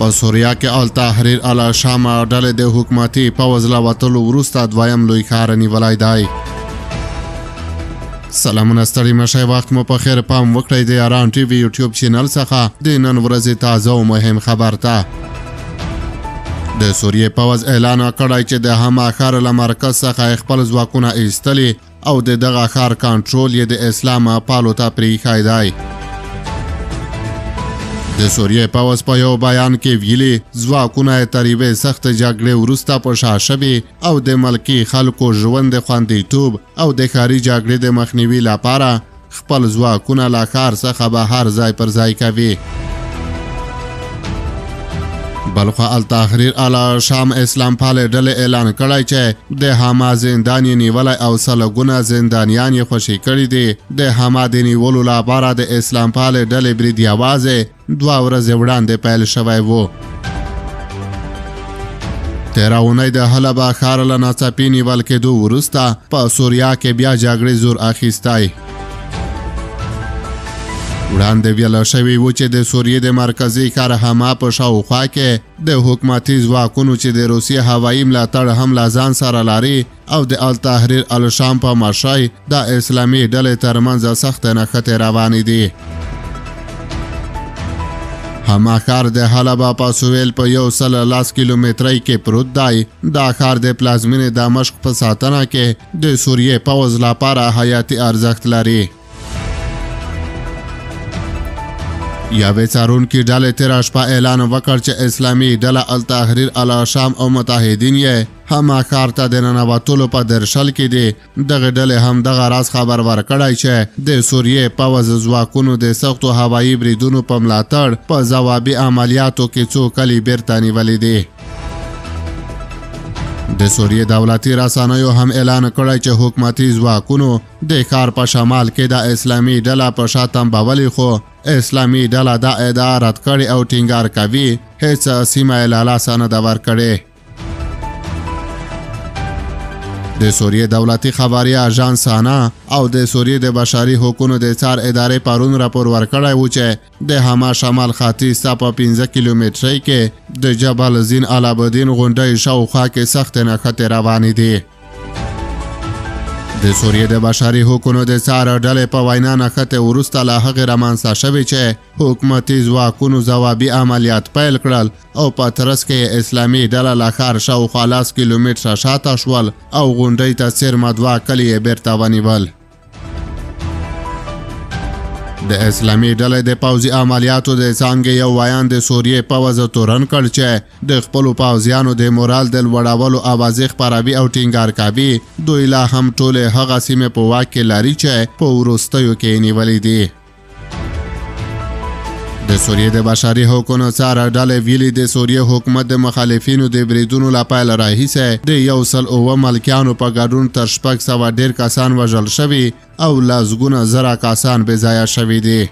په سوریه کې التحریر الشام ډلې د حکومتي پوځ له وتلو وروسته دویم لوی ښار نیولی دی. سلامونه، ستړي مه شئ، وخت مو په خیر. پام وکړئ د یاران ټي وي یوټیوب چینل څخه د نن ورځې تازه او مهم خبر ته. د سوریې پوځ اعلان کړی چې د حما ښار له مرکز څخه خپل ځواکونه ایستلي او د دغه ښار کنټرول یې د اسلام پالو ته پرېښی دی. د سوریې پوځ په یو بیان کې ویلي، ځواکونه یې تر یوې سختې جګړې وروسته په شا شوي او د ملکي خلکو ژوند د خوندیتوب او د ښاري جګړې د مخنیوي لپاره خپل ځواکونه له ښار څخه بهر ځای پر ځای کوي. بلخوا التحریر الشام اسلام پالې ډلې اعلان کړی چې د حما زندان یې نیولی او سلګونه زندانیان یې خوشي کړي دي. د حما د نیولو لپاره د اسلام پالې ډلې برید یوازې 2 ورځې وړاندې پیل شوی و. تېره اونۍ د حلب ښار له ناڅاپي نیول کېدو وروسته په سوریا کې بیا جګړې زور اخیستی. وړاندې ویل شوي وو چې د سوریې د مرکزي ښار حما په شاوخوا کې د حکومتي ځواکونو چې د روسیې هوایي ملاتړ هم له ځان سره لري او د التحریر الشام په مشرۍ د اسلامي ډلې ترمنځ سختې نښتې روانې دي. حما ښار د حلب په سویل په 110 کیلومترۍ کې پروت دی. دا ښار د پلازمینې دمشق په ساتنه کې د سوریې پوځ لپاره حیاتي ارزښت لري. یوې څارونکې ډلې تېره شپه اعلان وکړ چې اسلامي ډله التحریر الشام او متحدین یې حما ښار ته د ننوتلو په درشل کې دي. دغې ډلې هم دغه راز خبر ورکړی چې د سوریې پوځ ځواکونو د سختو هوایي بریدونو په ملاتړ په ځوابي عملیاتو کې څو کلي بیرته نیولي دي. د سوریې دولتي رسنیو هم اعلان کړی چې حکومتي ځواکونو د ښار په شمال کې د اسلامي ډله په شا تمبولې، خو اسلامي ډله دا ادعا رد کړې او ټینګار کوي هیڅ سیمه یې له لاسه نه ده ورکړې. د سوریې دولتي خبري اژانس سانا او د سوریې د بشري حقوقو د څار ادارې پرون راپور ورکړی و چې د حما شمال ختیځ ته په 5 کیلومترۍ کې د جبل زین العابدین غونډۍ شاوخوا کې سختې نښتې روانې دي. د سوریې د بشري حقوقو د څار ډلې په وینا نښتې وروسته له هغې رامنځته شوې چې حکومتي ځواکونو ځوابي عملیات پیل کړل او په ترڅ کې یې اسلامي ډله له ښار شاوخوا 10 کیلومتره شاته شول او غونډۍ ته څېرمه 2 کلي یې بیرته ونیول. د اسلامي ډلې د پوځي عملیاتو د څانګې یو ویاند د سوریې پوځ تورن کړ چې د خپلو پوځیانو د مورال د لوړولو اوازې خپروي او ټینګار کوي دوی لا هم ټولې هغه سیمې په واک کې لري چې په وروستیو کې یې نیولې دي. د سوریې د بشري حقوقو څار ډلې ویلي د سوریې حکومت د مخالفینو د بریدونو له پیل راهیسې د 107 ملکیانو په ګډون تر 600 ډېر کسان وژل شوي او لسګونه زره کسان بېځایه شوي دي.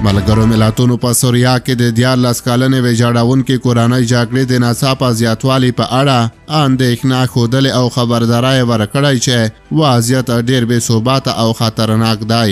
ملګرو ملتونو په سوریا کې د 13 کلنې ویجاړونکې کورنۍ جګړې د ناڅاپه زیاتوالي په اړه اندېښنه ښودلې او خبرداری یې ورکړی چې وضعیت ډېر بې ثباته او خطرناک دی.